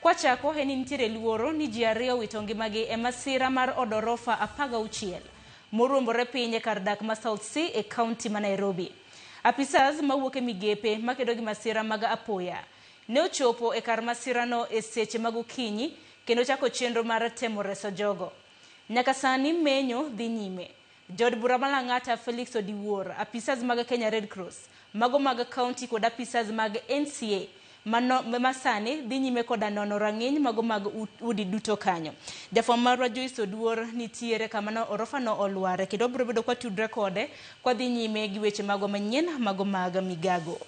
Kwachako en ni nitiere luoro ni ji ariyo owito ngimagi e masira mar od orofa 16 moruombore piny e kar dak ma South C e kaunti ma Nairobi. Apisas mawuok e migepe makedo gi masira mag apoya ne ochopo e kar masirano e seche mag okinyi kendo chako chenro mar temo reso jogo. Nyaka sani menyo dhi nyime. Jood bura ma Lang'ata Felix Odiwuor, apisas mag Kenya Red Cross, mago mag kaunti kod apisas mag NCA mano, ma sani dhi nyime koda nono rang'iny mago mag udi duto kanyo. Jafwambo marwa Joyce Oduor nitiere kama no orofa no olware kendo wabiro bedo kwatudre kode kwadhi nyime gi weche magwa manyien mago mag migago.